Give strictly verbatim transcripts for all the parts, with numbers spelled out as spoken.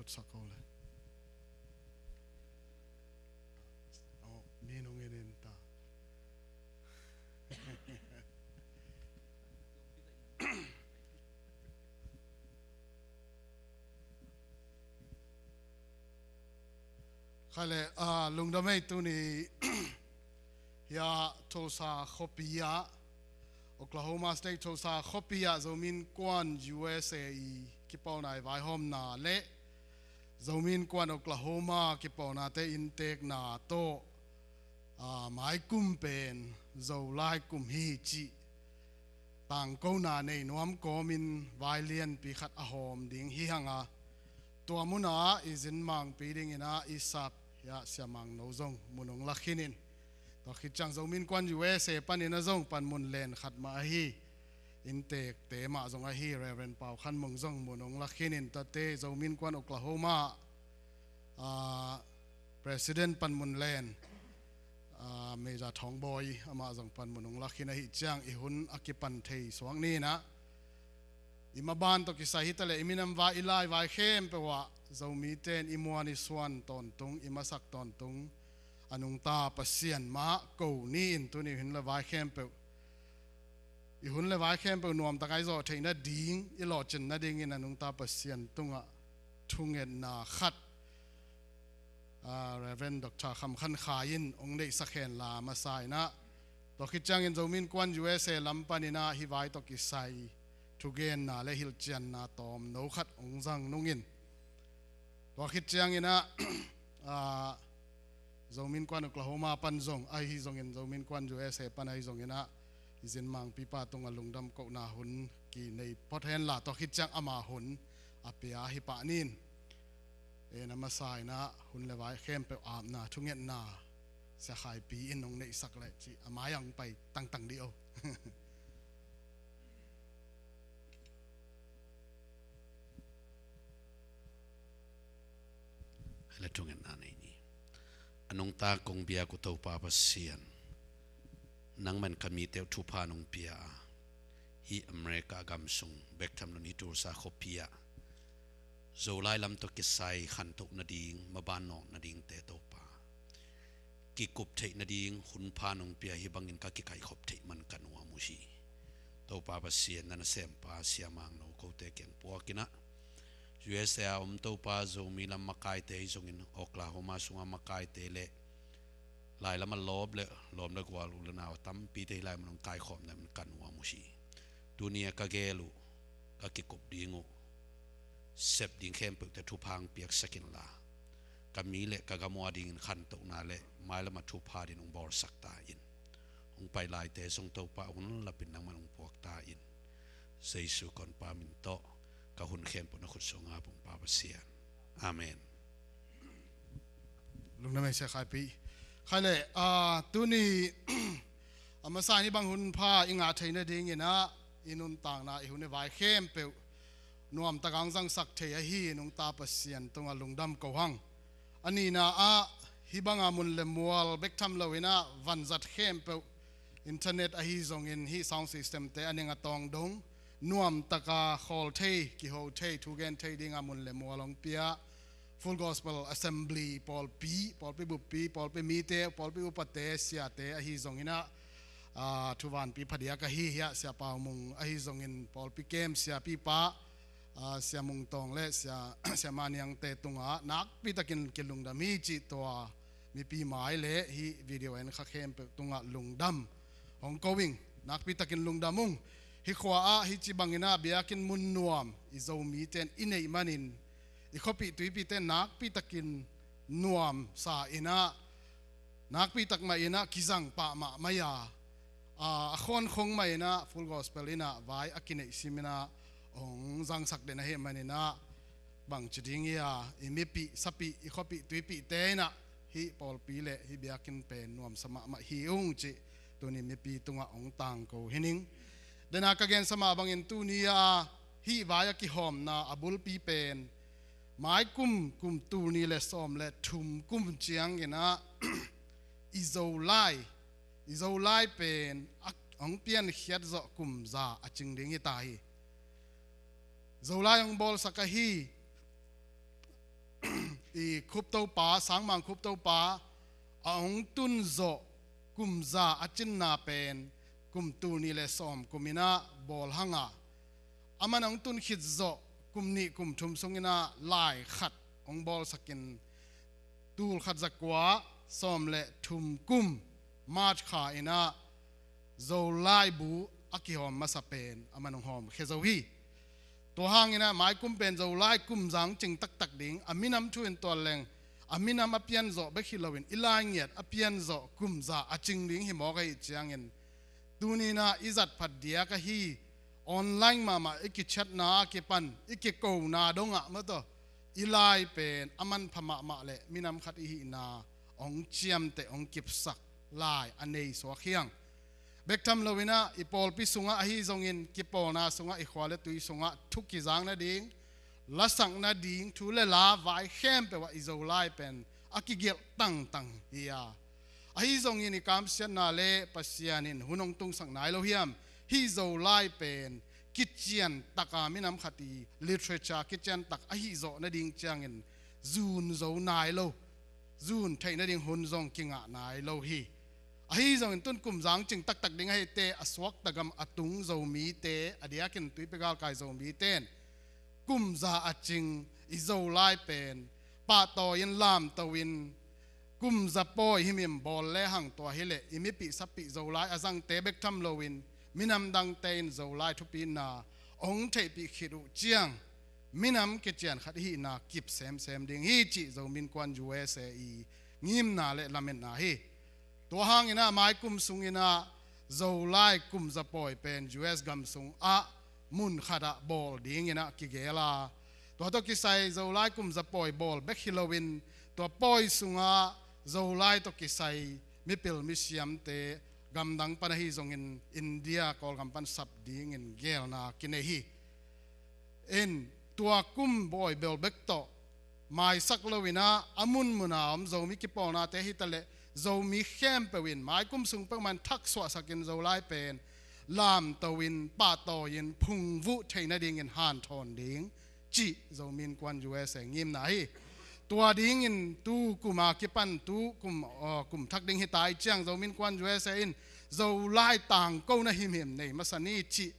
Sak ko le. Oh, mi nung in in ta. Khai le, ah, lungdam ei tuni hia Tulsa khuapi ah, Oklahoma State Tulsa khuapi ah Zomi Innkuan U S A i kipawlna i vaihawmna le Zomi Innkuan Oklahoma kipawlnate inntekna tawh, ah, maikum pen Zolai kum hi cih tangkona nei nuam kawmin vai lianpi khat a hawm ding hi hang a, tua munah i zin mangpi dingin ah i sap hia Sia Mang No zong mun hong lak khinin. Tua khit ciang Zomi Innkuan U S A panin ah zong panmun len khat mah ahi, inntekte mah zong ahi Reverend Pau Khan Mung zong mun hong lak khinin. Tuate Zomi Innkuan Oklahoma, ah, President panmun len, ah, Major Thawng Bawi, amah zong panmun hong lak khin ahih ciang i hun a kipan thei suak ni in ah, i maban tawh kisai hi ta leh i minam vai, i lai vai khempeuh ah Zomite in i muan i suan tawntung, i masak tawntung a nungta Pasian mah ko ni in tuni hun le vai khempeuh, i hun le vai khempeuh nuamtak a i zawh theih nading, i lawhcin nadingin a nungta Pasian tungah thungetna khat, ah, Reverend Doctor Kham Khan Khai in hong neihsak henla, a masa in ah, tua khit ciangin Zomi Innkuan U S A lam panin ah hih vai tawh kisai thugenna le hilhcianna tawmno khat hong zang nungin, tua khit ciangin ah, ah, Zomi Innkuan Oklahoma pan zong ahi zongin, Zomi Innkuan U S A pan ahi zongin ah, i zin mangpipa tungah lungdam kohna hun kinei phot henla, tua khit ciang ama hun a pia hi pah ni in. En, a masa in ah hun le vai khempeuh apna thungetna Sia Khaipi in hong neihsak leh cih a mai ah hong pai tangtang dih o. Hale thungetna nei ni. A nungta kong biak uh Topa Pasian, nangman ka mite uh thupha nong pia a, hih America gam sung bek tham loin hih Tulsa khuapi ah Zolai lam tawh kisai khantoh nading, maban nawk nadingte Topa, kikup theih nading hun pha nong pia, hih bangin ka kikaikhop theih man ka nuam uh hi. Topa Pasian, na nasempa Sia Mang No kote kiang puak in ah, U S A a om Topa, Zomi lam makaite ahi zongin, Oklahoma sunga makaite le lai lam a lawp le lawm le gual, u le nau a tampite hih lai mun hong kaikhawm na man ka nuam uh hi. Tuni a ka gel uh, ka kikup ding uh, sep ding khempeuhte thupha hong piaksak inla, ka mi le ka gam uh adingin khantohna le mailam a thupha dingin hong bawlsak ta in. Hong pai laite zong Topa, hun lapin nangman hong puak ta in. Jesu ka honpa min tawh ka hun khempeuh na khut sungah pung Pa Pasian. Amen. Lungdam ei Sia Khaipi. Khai le, ah, tuni a masa in hih bang hun pha i ngah theih nadingin ah i nuntakna, i hun i vai khempeuh nuamtak a hong zangsak thei ahi i nungta Pasian tungah lungdam ko hang. A nihna ah, hih banga mun le mual bek tham loin ah vanzat khempeuh, internet ahi zongin hih sound system-te a neng a tawng dong nuamtaka khawl thei, kiho thei, thugen thei dinga mun le mual hong pia Full Gospel Assembly pawlpi, pawlpi buppi, pawlpi mite, pawlpi upate, siate ahi zongin ah, ah, thuvanpi phadiak ahi hi a, Sia Pau Mung ahi zongin pawlpi kem siapipa, ah, Sia Mung Tawng le Sia, Sia Ma Niangte tungah nakpitakin kilungdam hi cih tua mipi mai le hih video en kha khempeuh tungah lungdam hong ko ing. Nakpitakin lungdam ung. Hih khua ah hih ci bangin ah biakinn mun nuam i Zomite in i neih manin i khuapih tuipihte nakpitakin nuamsa in ah, nakpitak mah in ah kizang pah mahmah a, a, a khawnkhong mah in ah Full Gospel in ah vai a kineih sim in ah hong zangsak den ahih manin ah, bangci ding hi a, i mipih sapih, i khuapih tuipihte in ah hih pawlpi le hih biakinn pen nuamsa mahmah hi ung cih tuni mipi tungah hong tangko hi ning. Dena ka gensa mah bangin tuni a hih vai a kihawmna a bulpi pen mai kum, kum tul nih le sawm le thum kum ciangin ah i Zolai, i Zolai pen a hong piankhiat zawh kum za a cing ding hi ta hi. Zolai hong bawlsak ahi, i Khuptopa, Sangmang Khuptopa a hong tun zawh kum za a cinna pen kum tul nih le sawm kum in ah bawl hang a, aman hong tun khit zawh kum nih kum thum sung in ah lai khat hong bawlsak in, tul khat za kua sawm le thum kum March kha in ah Zolai bu a kihawm masa pen aman hong hawm khia zo hi. Tua hang in ah mai kum pen Zolai kum za hong cing taktak ding, a minam thu in tuan leng a minam a pian zawh bek hi loin i lai ngiat a pian zawh kum za a cing ding hi mawk ahih ciangin, tuni in ah i zat phat diak ahi online mahmah i kichatna a kipan i kikona dongah maw tawh, i lai pen a manpha mahmah le minam khat i hihna hong ciamteh, hong kipsak lai a nei suak hi hang. Bek tham lo in ah i pawlpi sungah ahi zongin kipawlna sungah, i khua le tui sungah thu kizak nading, lasak nading, thu le la vai khempeuh ah i Zolai pen a kigelh tangtang hi a, ahi zongin i kamsiatna le Pasian in hun hong tungsak nai lo hiam? Hih Zolai pen kician taka minam khat i literature kician tak ahi zawh nading ciangin zun zo nai lo, zun theih nading hun zong kingah nai lo hi. Ahi zongin tun kum za hong cing taktak ding ahi teh, a suakta gam a tung Zomite, a diakin tuipi galkai Zomite in kum za a cing i Zolai pen pahtawi in, lamto in, kum za pawi himhim bawl le hang, tua hileh i mipih sapih Zolai a zangte bek tham loin minam dangte in Zolai thupina hong theihpih khit uh ciang minam kician khat i hihna kip semsem ding hi cih Zomi Innkuan U S A i ngimna le lametna hi. Tua hang in ah mai kum sung in ah Zolai kum za pawi pen U S gam sungah mun khat ah bawl ding in ah kigel a, tua tawh kisai Zolai kum za pawi bawl bek hi loin, tua pawi sungah Zolai tawh kisai mipil misiamte gamdang pan ahi zongin India Kawlgam pan sap dingin gelna kinei hi. In tua kum bawi bawl bek tawh maisak lo in ah a munmun a om Zomi kipawlnate hi taleh, Zomi khempeuh in mai kum sung peuhmah in thaksuahsak in Zolai pen lamto in, pahtawi in, phungvuh theih nadingin hanthawn ding cih Zomi Innkuan U S A ngimna hi. Tua dingin tu kum a kipan tu kum, aw, kum thak ding hi ta i ciang Zomi Innkuan U S A in Zolai tangkona himhim nei masa ni cih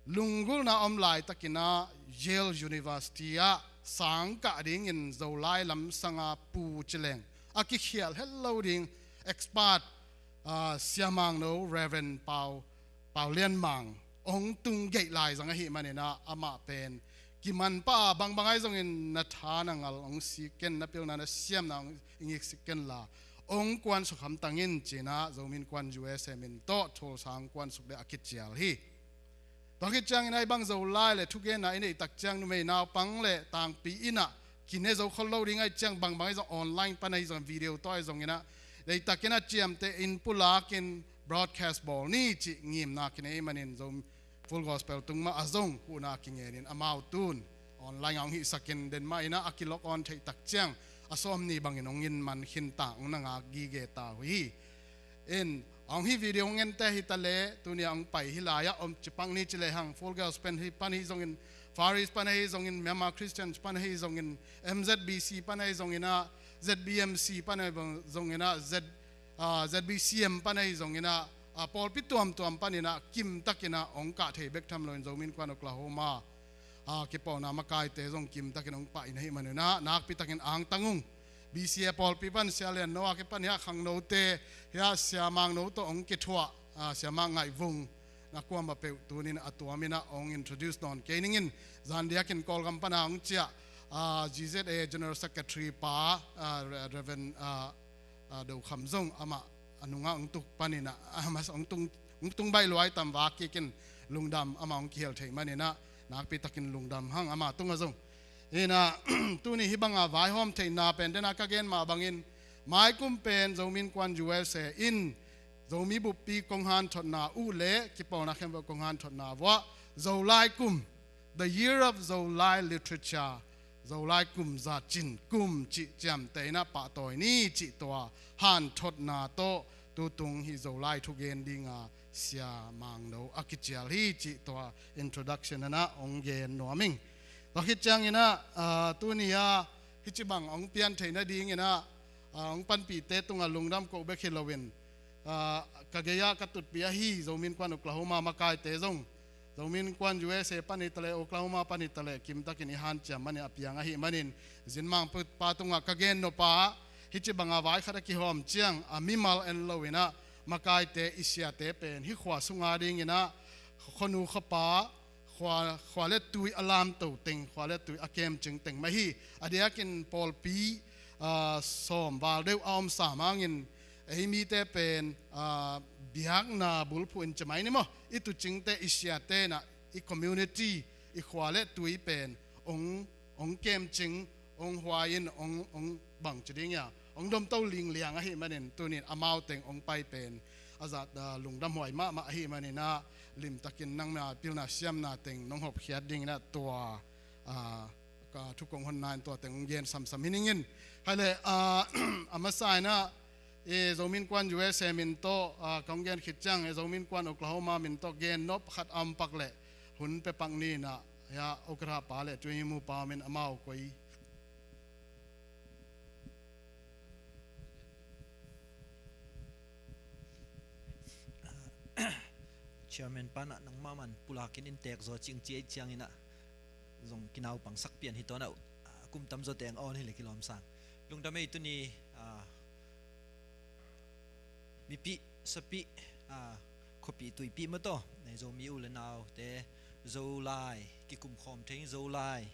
lunggulhna om laitakin ah Yale University ah sang kah dingin Zolai lamsanga pu ci leng a kikhial het lo ding expert, ah, Sia Mangno, Reverend Pau, Pau Lian Mang hong tung geih lai zang ahih manin ah amah pen kiman pah a, bangbang ahi zongin na tha na ngal hong sik ken, na pilna na siamna hong i ngik sik ken la, hong kuansuk hamtang in ci-in ah Zomi Innkuan U S A min tawh thulsa hong kuansuk ding a kicial hi. Tua khit ciangin ah hih bang Zolai le thugenna i neih tak ciang numei naupang le tangpi in ah kine zo khol lo ding ahih ciang, bangbang ahi zong online pan ahi zong, video tawh ahi zongin ah deihtakin ah ciamteh in pulakin broadcast bawl ni cih ngimna kinei manin Zo Full Gospel tung mah a zong huhna kingenin amau tun online ah hong hihsakin den mah in ah a ki-log on theih tak ciang a sawm ni bangin hong in man khin ta, hong na ngak gige ta uh hi. In, hong hih video hong ente hi taleh, tuni a hong pai hih lai-ah om ci pak ni ci lehang, Full Gospel hi pan ahi zongin, Far East pan ahi zongin, Myanmar Christians pan ahi zongin, M Z B C pan ahi zongin ah, Z B M C pan ahi zongin ah, Z, ah, Z B C M pan ahi zongin ah, ah, pawlpi tuamtuam panin ah kimtakin ah hong kah thei bek tham loin Zomi Innkuan Oklahoma, ah, kipawlna makaite zong kimtakin hong pah in ahih manin ah, nakpitakin angtang ung. B C A pawlpi pan Sia Lian No a kipan hiah khangnote, hiah Sia Mang No tawh hong kithuah, ah, Sia Mang Ngaih Vung, na kuamah peuh tunin a tuamin ah hong introduce nawn kei ning in, zan diakin Kawlgam pana hong ciah, ah, G Z A General Secretary pa, ah, Re-, Reverend, ah, ah, Do Kham zong amah a nungah hong tuk panin ah, ah, mas hong tung, hong tung baih luai tam vak kikin lungdam, amah hong kihel theih manin ah nakpitakin lungdam hang ama tungah zong. In ah, tuni hih banga vaihawm theihna pen den a ka gen mah bangin, mai kum pen Zomi Innkuan U S A in Zomi buppi kong hanthotna uh le kipawlna khempeuh kong hanthotna vuah Zolai kum, the year of Zolai literature, Zolai kum za cin kum cih ciamteh in ah pahtawi ni cih tua hanthotna tawh tutung hih Zolai thugen dinga Sia Mang No a kicial hi cih tua introduction in ah hong gen nuam ing. Tua khit ciangin ah, ah, tuni a hih ci bang hong pian theih nadingin ah, ah, hong panpihte tungah lungdam koh bek hi loin, ah, ka gei-ah ka tutpih ahi Zomi Innkuan Oklahoma makaite zong, Zomi Innkuan U S A pan hi taleh, Oklahoma pan hi taleh, kimtakin i hanciam manin a piang ahih manin, Zin Mangpi pa tungah ka gen nop ah, hih ci banga vai khat a kihawm ciang a mimal en loin ah, makaite, i siate pen hih khua sunga dingin ah, khuanu khuapa, khua, khua le tui a lamto teng, khua le tui a kemcing teng mah hi. A diakin pawlpi, ah, sawm val deuh a om sam hangin, ei mite pen, ah, biakna bulphuh in ci mai ni maw, i tuucingte, i siate in ah, i community, i khua le tui pen hong, hong kemcing, hong huai in, hong, hong bangci ding hia, hong domto lingliang ahih manin, tuni-in amau teng hong pai pen a zat, ah, lungdamhuai mahmah ahih manin ah, limtakin nangma pilna siamna teng nong hopkhiat dingin ah tua, ah, ka thu kong honna in tua teng hong gen samsam hi ning in. Hai leh, ah, a masa in ah, eh, Zomi Innkuan U S A min tawh, ah, kong gen khit ciang, eh, Zomi Innkuan Oklahoma min tawh gen nop khat a om pak leh, hun pia pak ni in ah, hia, Okra pa leh Tuimu pa min amau koi. Chairman pa in ah nangmah man pulak in inntek zaw cing ci ahih ciangin ah, zong kinaupangsak pian hi tuan ah, kum tamzaw teng a on hi leh kilawm sang. Lungdam ei, tuni, ah, mipih, sapih, ah, khuapih tuipih mah tawh, Zomi u le naute, Zolai kikumkhawm thei, Zolai,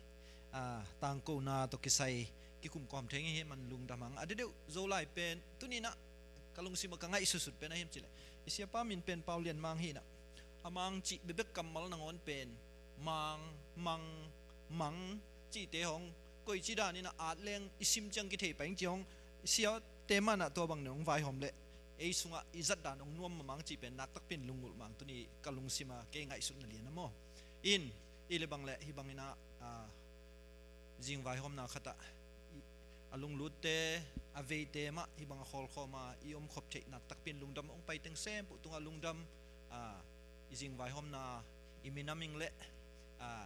ah, tangkona tawh kisai kikumkhawm thei hi man lungdam hang. A deuhdeuh Zolai pen tuni-in ah ka lungsim ah ka ngaihsutsut pen ahi hiam cih leh, i siapa min pen Pau Lian Mang hi in ah, a Mang cih bekbek kammal nangawn pen Mang, Mang, Mang cihte hong koici danin ah at leng i sim ciang kithei pah ing ci hong, siate mah in ah tua bangin hong vaihawm leh ei sungah i zat dan hong nuam mahmah ing cih pen nakpi takin lunggulh mahmah, tuni ka lungsim ah kei ngaihsutna lian a maw. In, i leh bang leh hih bangin ah, ah, zing vaihawmna khat ah, i, a lunglutte, a veite mah hih bang a khawlkhawm a i omkhop theih nakpi takin lungdam, hong pai teng sempuh tungah lungdam, ah, i zing vaihawmna i minam ing leh, ah,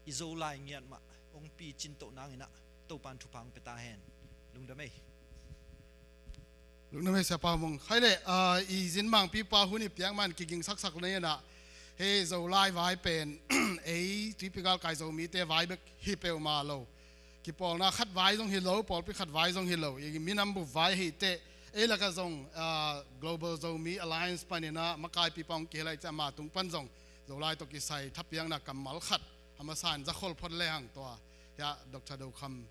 i Zolai ngiat mah hong picin toh nangin ah Topa'n thupha hong pia ta hen. Lungdam ei. Lungdam ei, Siapa Mung. Hai leh, ah, i Zin Mangpi pa hun i piak man kiging saksak na hi in ah, hih Zolai vai pen, ei tuipi galkai Zomite vai bek hi peuhmah lo. Kipawlna khat vai zong hi lo, pawlpi khat vai zong hi lo. I minam bup vai hi teh, ei lakah zong, ah, Global Zomi Alliance panin ah makaipipa hong kihel ahih ciang ama tung pan zong Zolai tawh kisai thapiakna kammal khat a masa in za khol phot lehang tua, hia, Doctor Do Kham,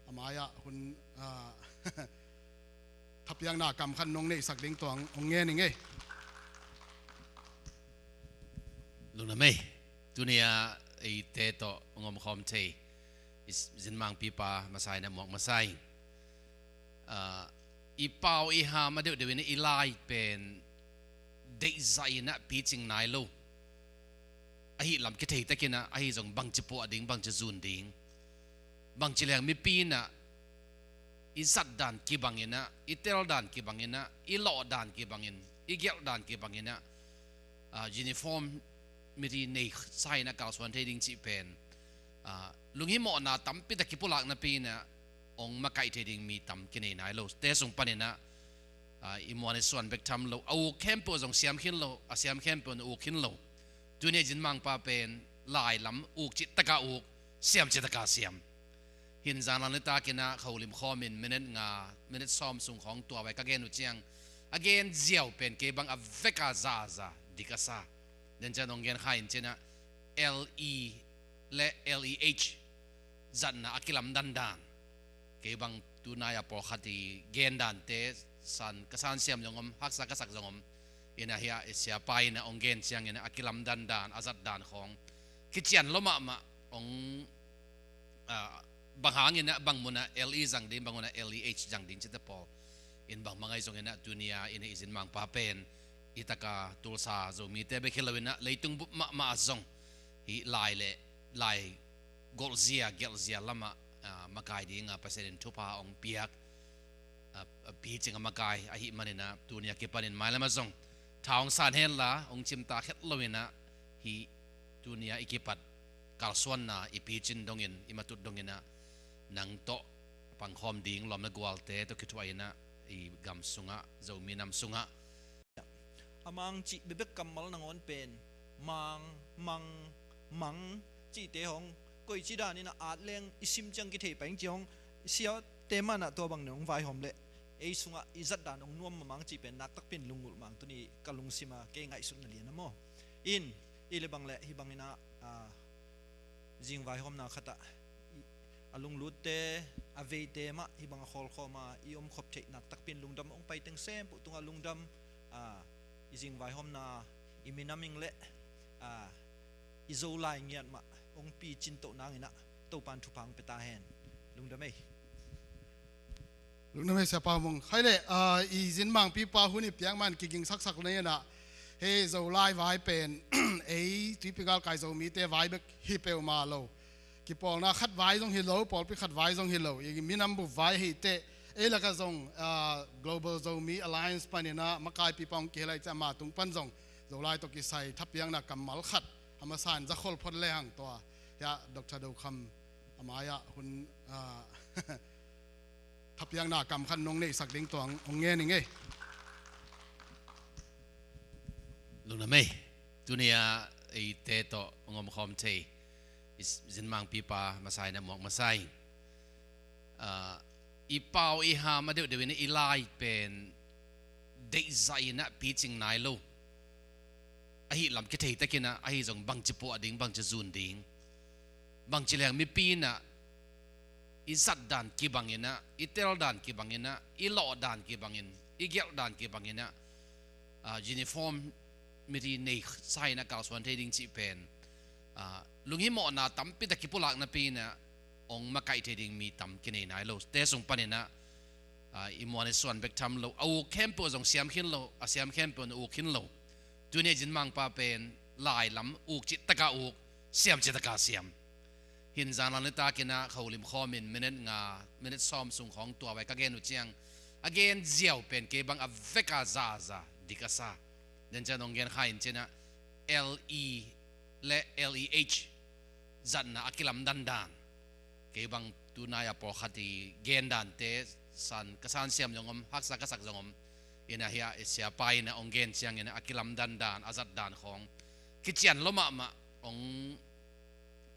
a mai-ah hun, ah, thapiakna kam khat nong neihsak ding tua hong ngen ing ei. Lungdam ei. Tuni-a eite tawh hong omkhawm thei i Zin Mangpi pa masa in ah muak masa ing. Ah, i pau i ham a deuhdeuh in ah i lai pen deihzah in ah picing nai lo. Ahi lam kithei takin ah, ahi zong bangci puah ding, bangci zun ding, bangci leng mipi in ah i zat dan kibangin ah, i tel dan kibangin ah, i lawh dan kibangin, i gelh dan kibangin ah, ah, uniformity nei sa in ah kalsuan thei ding cih pen, ah, lunghimawhna tampi tak kipulak napi in ah hong makaih thei ding mi tam kinei nai lo. Te sung panin ah, ah, i muan i suan bek tham lo, a uk khempeuh zong siam khin lo, a siam khempeuh in uk khin lo. Tuni-a Zin Mangpa pen lai lam uk cih taka uk, siam cih taka siam. Hin zanlan ni takin ah khualim khawmin minute nga, minute sawm sung khawng tua vai ka gen uh ciang, a gen ziau pen kei bang a vek a zaza dik a sa. Den ciang hong gen kha in ci-in ah L E le L E H zatna a kilamdan dan. Kei bang tunai a pawlkhat i gen dante san, ka sansiam zong om, haksa ka sak zong om. In ah hia, i siapa in ah hong gen ciangin ah a kilamdan dan, a zat dan khawng kician lo mahmah, hong, ah, bang hangin ah, bang mun ah L E zang ding, bang mun ah L E H zang ding cihte pawl in bangmah ahi zongin ah, tuni-a in ah i Zin Mangpa pen i taka Tulsa Zomite bek hi loin ah, leitung bup mahmah ah zong hih lai le lai golhzia, gelhzia lamah, ah, makai dingah Pasian in thupha hong piak, ah, ah, picing a makai ahih manin ah, tuni-a kipanin mailam ah zong tha hong san henla, hong cimtak het loin ah, hih tuni-a i kipat kalsuanna i picin dongin, i matut dongin ah, nang tawh pangkhawm ding lawm le gualte tawh kithuah inah i gam sungah, Zomi nam sungah. A mang cih bebek kammal nangawn pen mang, mang, mang cihte hong koici dan inah at leng i sim ciang kithei pai ing ci hong siate manah tua bang ne hong vaihawm leh ei sungah i zat dan hong nuam mamang cih pen naktakpin lungngulh mang tuni ka lungsima kei ngaihsutna lian a maw. In i le bang leh hih bang inah, ah, zingvaihawmna khatah a lunglutte, a veite mah hih bang a khawlkhawma i omkhop theih naktakpin lungdam hong pai teng sempuh tungah lungdam, a, i zingvaihawmna i minam ing le, a, i Zolai ngiat mah hong picin toh nanginah Topan thupha hong pia ta hen. Lungdam ei. Lungdam ei Siapa Mung. Khai le, a, i zinmangpipa hun i piak man kigingsaksak na inah hei Zolai vai pen ei tuipi galkai Zomite vai bek hi peuhmah lo. Kipawlna khat vai zong hi lo, pawlpi khat vai zong hi lo. I minam bup vai hi teh ei lakah zong, ah, Global Zomi Alliance paninah makaipipa hong kihel a i cih ama tung pan zong Zolai tawh kisai thapiakna kammal khat a masa in zakhol phot lehang tua hiah Doctor Do Kham a mai-ah hun, ah, thapiakna kam khat nong neihsak ding tua hong ngen ing ei. Lungdam ei. Tuni-ah eite tawh hong omkhawm thei i zinmangpipa masa inah muak masa ing. Ah, i pau i ham a deuhdeuh inah i lai pen deihzah inah picing nai lo. Ahi lam kithei takinah ahi zong bangci puah ding, bangci zun ding, bangci leng mipi inah i zat dan kibanginah, i tel dan kibanginah, i lawh dan kibangin, i gelh dan kibanginah, ah, uniformity nei sa inah kalsuan thei ding cih pen, ah, lunghimawhna tampi tak kipulak napi inah hong makaih thei ding mi tam kinei nai lo. Te sung paninah, ah, i muan i suan bek tham lo, a uk khempeuh zong siam khin lo, a siam khempeuh na uk khin lo. Tuni a zinmangpa pen lai lam uk cih taka uk, siam cih taka siam. Hin zanlan le takinah kholim khawmin minute nga, minute sawm sung khawng tua vai ka gen uh ciang a gen ziau pen kei bang a veka zaza dik a sa. Den cian hong gen kha in cinah L E le L E H zatna a kilamdan dan. Kei bang tunai a pawlkhat i gen dante san, ka sansiam zong om, haksa ka sak zong om. Inah hiah i siapa inah hong gen cianginah a kilamdan dan, a zat dan khawng kician lo mahmah hong,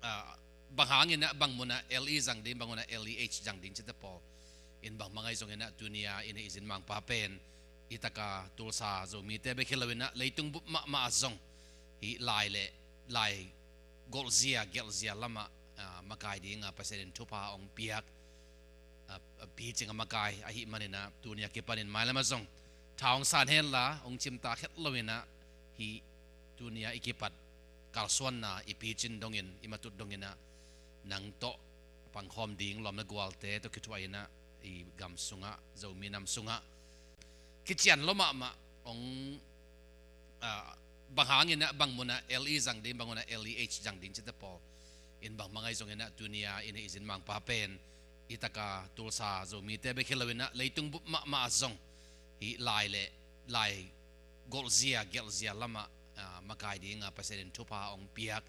ah, bang hanginah bang munah L E zang ding, bang munah L E H zang ding cite pawl in bang mangai zonginah tuni-a inah i zinmangpa pen i taka Tulsa Zomite bek hi lo inah leitung bup mahmah ah zong hih lai le lai golhzia gelhzia lamah, ah, makai dinga Pasian in thupha hong piak, ah, ah, picing a makai ahih maninah tuni a kipanin mailam ah zong tha hong san henla hong cimtak het lo inah hih tuni a i kipat kalsuanna i picin dongin, i matut donginah nang tawh pangkhawm ding lawm le gualte tawh kithuah inah i gam sungah, Zomi nam sungah kician lo mahmah hong, ah, bang hanginah bang munah L E zang ding, bang munah L E H zang ding cite pawl in bang mangai zonginah tuni-a inah i zinmangpa pen i taka Tulsa Zomite bek hi lo inah leitung bup mahmah ah zong hih lai le lai golhzia gelhzia lamah, ah, makai dinga Pasian in thupha hong piak,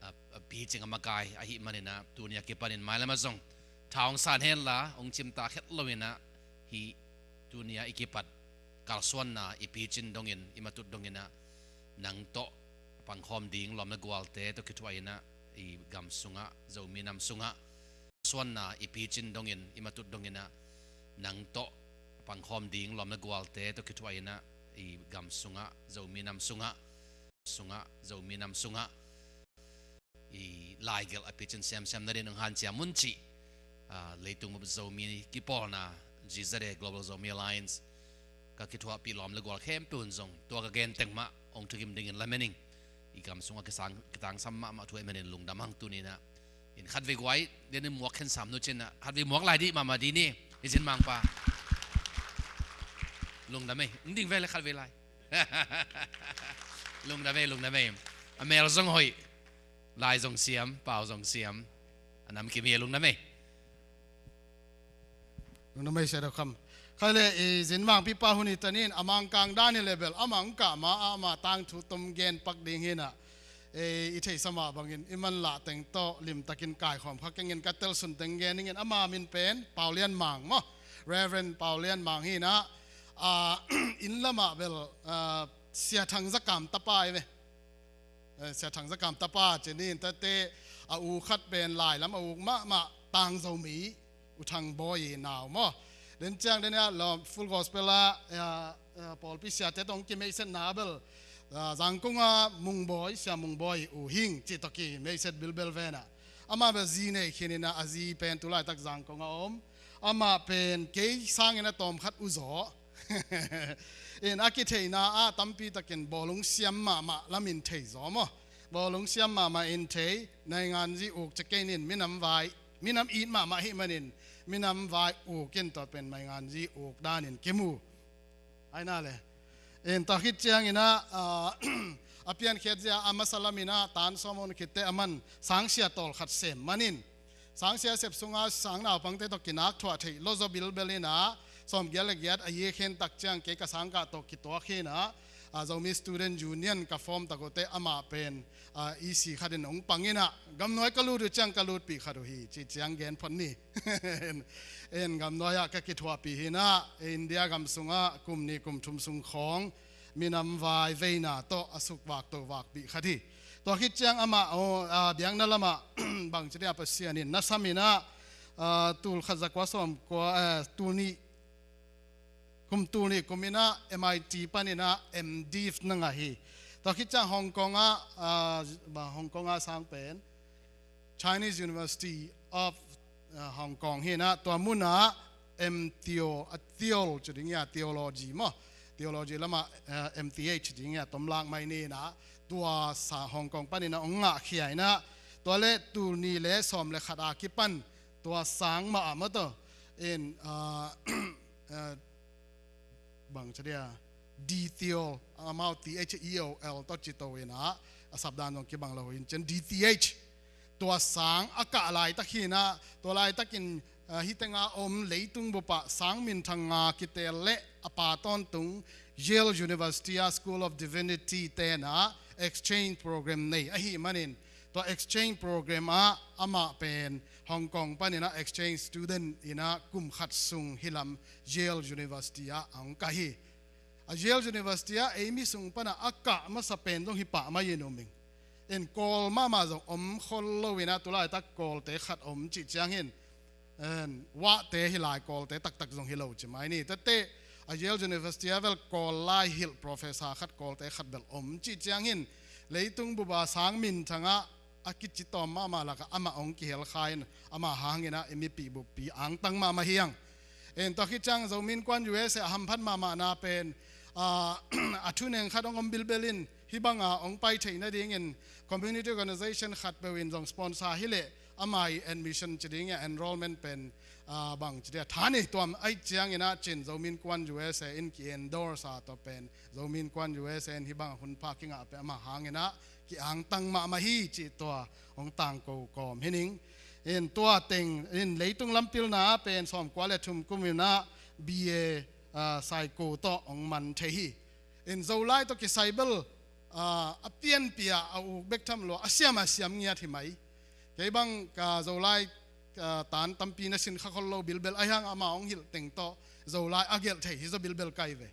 ah, ah, picing a makai ahih maninah tuni a kipanin mailam ah zong tha hong san henla hong cimtak het lo inah hih tuni a i kipat kalsuanna i picin dongin, i matut donginah nang tawh pangkhawm ding lawm le gualte tawh kithuah inah i gam sungah, Zomi nam sungah suanna i picin dongin, i matut donginah nang tawh pangkhawm ding lawm le gualte tawh kithuah inah i gam sungah, Zomi nam sungah, sungah, Zomi nam sungah i laigelh a picin semsem nadin hong hanciam un cih, ah, leitung bup Zomi kipawlna G Z A, Global Zomi Alliance, ka kithuahpih lawm le gual khempeuh in zong tua ka gen teng mah hong thukim dingin lamen ing. I gam sungah kisang, kitangsam mahmah thu ahih manin lungdam hang tuninah. In khatvei guai, den in muak khen sam nu cinah khatvei muak lai dih mahmah dih ni, i zinmangpa. Lungdam ei, hong ding ve le khatvei lai. Lungdam ei, lungdam ei. A mel zong hoih, lai zong siam, pau zong siam. A nam kim hi, lungdam ei. Lungdam ei Sia Do Kham. Khai le i zinmangpipa hun i tanin a mangkang dan hi le bel amah hong kah ma-ah amah tangthu tom gen pak ding hinah. Ei, i theihsa mah bangin i manlah teng tawh limtakin kaikhawm kha kengin ka telsun teng gen ning in, ama min pen Pau Lian Mang maw, Reverend Pau Lian Mang hi in ah, inn lamah bel Sia Thang Za Kam tapa hi ve. Sia Thang Za Kam tapa ci ni in, tate a u khat pen lai lam a uk mahmah Tang Zomi U Thang Bawi i nau maw. Den ciang den ah lawm Full Gospel ah pawlpi siate tawh hong kimeihsetna bel Zangkong ah Mung Bawi, Sia Mung Bawi u hing cih tawh kimeihset bilbel ven ah, amah bel zi nei khin in ah, a zi pen tu laitak Zangkong ah om. Amah pen kei sangin a tawm khat u zaw in, a kitheihna ah tampi takin bawlung siam mahmah lamin thei zaw maw. Bawlung siam mahmah in thei, naingan zi uk ci kei nin, minam vai, minam it mahmah hi manin minam vai uk in tua pen naingan zi uk danin kimu. Aina le in tua khit ciangin ah a piankhiat zia a masa lamin ah tan sawm a hun khitte a man sangsia tawlkhat sem manin, sangsia sep sunga sang naupangte tawh kinak thuah theih lawzaw bilbel in ah, sawmgiat le giat a year khen tak ciang kei ka sangkah tawh kituak hi in ah, Zomi Student Union ka form tak uh teh amah pen E C khat in hong pang in ah, gamnuai ka lut uh ciang ka lutpih khat uh hi cih ciang gen phot ni. En, gamnuai ah ka kithuahpih hi in ah, India gam sungah kum nih kum thum sung khawng minam vai veina tawh a sukvak to vakpih khat hi. Tua khit ciang amah biakna lamah bangci dia Pasian in na sam in ah, tul khat za kua sawm kua, tul nih, kum tul nih kum in ah M I T pan in ah M Div na ngah hi. Tua khit ciang Hong Kong ah, Hong Kong ah sang pen Chinese University of Hong Kong hi in ah, tua munah M Theo, a Theo ci ding hi a, theology maw, theology lamah M T H ding hi a, tomlak mai ni in ah, tua sang Hong Kong pan in ah hong ngahkhia in ah, tua le tul nih le sawm le khat a kipan tua sang mah a maw, tua in bangci dia D Theol, amau T H E O L tawh ci to in ah, a sapdan zong kibang lo in cin D Th. Tua sang a kah laitak hi in ah, tua laitakin hih tengah om leitung bupah sang minthang nga kitel le a pa tawntung Yale University ah School of Divinity ten ah exchange program nei ahih manin, tua exchange program ah amah pen Hong Kong pan in ah exchange student in ah kum khat sung hih lam Yale University ah a hong kah hi. A Yale University ah ei mi sung pan ah a kah masa pen zong hih pah mai in um ing. En, Kawl mahmah zong om khol lo in ah, tu laitak Kawlte khat om cih ciang hin, en, Vahte hi lai, Kawlte taktak zong hi lo ci mai ni. Tate a Yale University ah vel Kawl lai hilh professor khat, Kawlte khat bel om cih ciang hin, leitung bup a sang minthang ah a kici tawm mahmah lakah amah hong kihel kha in, amah hang in ah i mipih buppi angtang mahmah hi hang. En, tua khit ciang Zomi Innkuan U S A a hamphat mahmahna pen a thuneng khat hong om bilbel in, hih bang a hong pai theih nadingin community organization khat peuh in zong sponsor hi leh ama i admission ci ding a, enrollment pen bangci dia tha nei tuam ahih ciangin ah cin Zomi Innkuan U S A in ki-endorse a, tua pen Zomi Innkuan U S A in hih bang a hun pha kingah pen amah hang in ah ki-angtang mahmah hi cih tua hong tangko kawm hi ning. In tua teng in leitung lam pilna ah pen sawmkua le thum kum in ah B A psycho tawh hong man thei hi. In Zolai tawh kisai bel a pianpih a uk bek tham lo a, siam a siam ngiat hi mai. Kei bang ka Zolai tan tampi na sin kha khol lo bilbel ahih hang, amah hong hilh teng tawh Zolai a gelh thei hi zaw bilbel kai ve.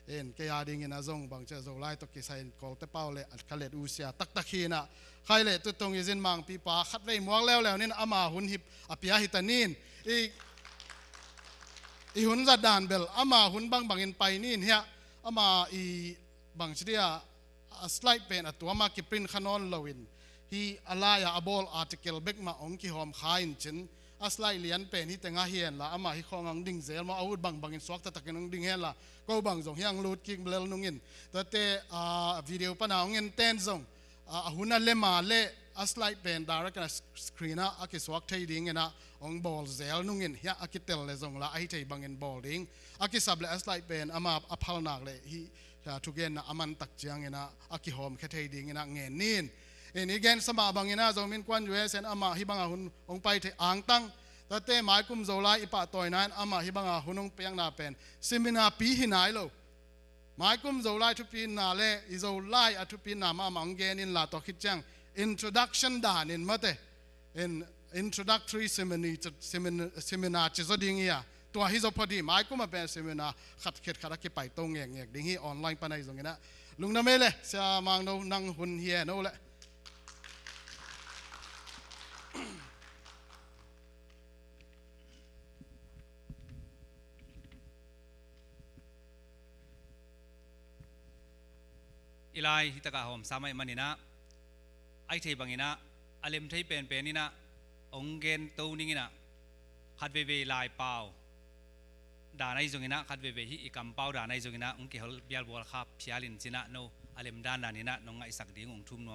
En, kei a dingin a zong bangci a Zolai tawh kisai in Kawlte pau le a ka let uh sia taktak hi in ah, khai le tutung i zin mangpipa khatvei muak leuleu nin ama hun hip a pia hi ta nin, i, i hun zat dan bel ama hun bangbangin pai nin hiah, ama i bangci dia a slide pen a tuam a kiprint kha nawn loin, hih a lai-a a bawl article bek mah hong kihawm kha in cin, a slide lian pen hih tengah hi henla, amah hih khawng hong ding zel maw, a ut bangbangin suak taktakin hong ding henla, ko bang zong hih hong lut kik lel nungin, tuate a video pana hong enten zong a hun a lem a le a slide pen direct in a screen ah a kisuak thei dingin ah hong bawl zel nungin, hiah a kitel le zong la ahi thei bangin bawl ding, a kisap le a slide pen ama a phalnak le hih thugenna a man tak ciangin ah a kihawmkhia thei dingin ah ngen nin. In i gensa mah bangin ah Zomi Innkuan U S A in amah hih bang a hun hong pai thei angtang, tuate maikum Zolai i pahtawina in amah hih bang a hun hong piakna pen seminar pi hi nai lo. Maikum Zolai thupina le i Zolai a thupina mahmah hong gen inla, tua khit ciang introduction danin mate, in introductory seminar, seminar, seminar ci zaw ding hi a. Tua hi zaw phot hi, maikum a pen seminar khat khit khat a kipaito ngekngek ding hi, online pan ahi zongin ah. Lungdam ei le, Sia Mang No, nang hun hi e no le. I lai hi takah hawmsa mah ih maninah, a i thei banginah, a lem thei penpen inah hong gen to ninginah, khat veivei lai pau dan ahi zonginah, khat veivei hih i kampau dan ahi zonginah hong kihel bialbual kha phial in cinah, no a lem dandan inah nong ngaihsak ding hong thum nuam.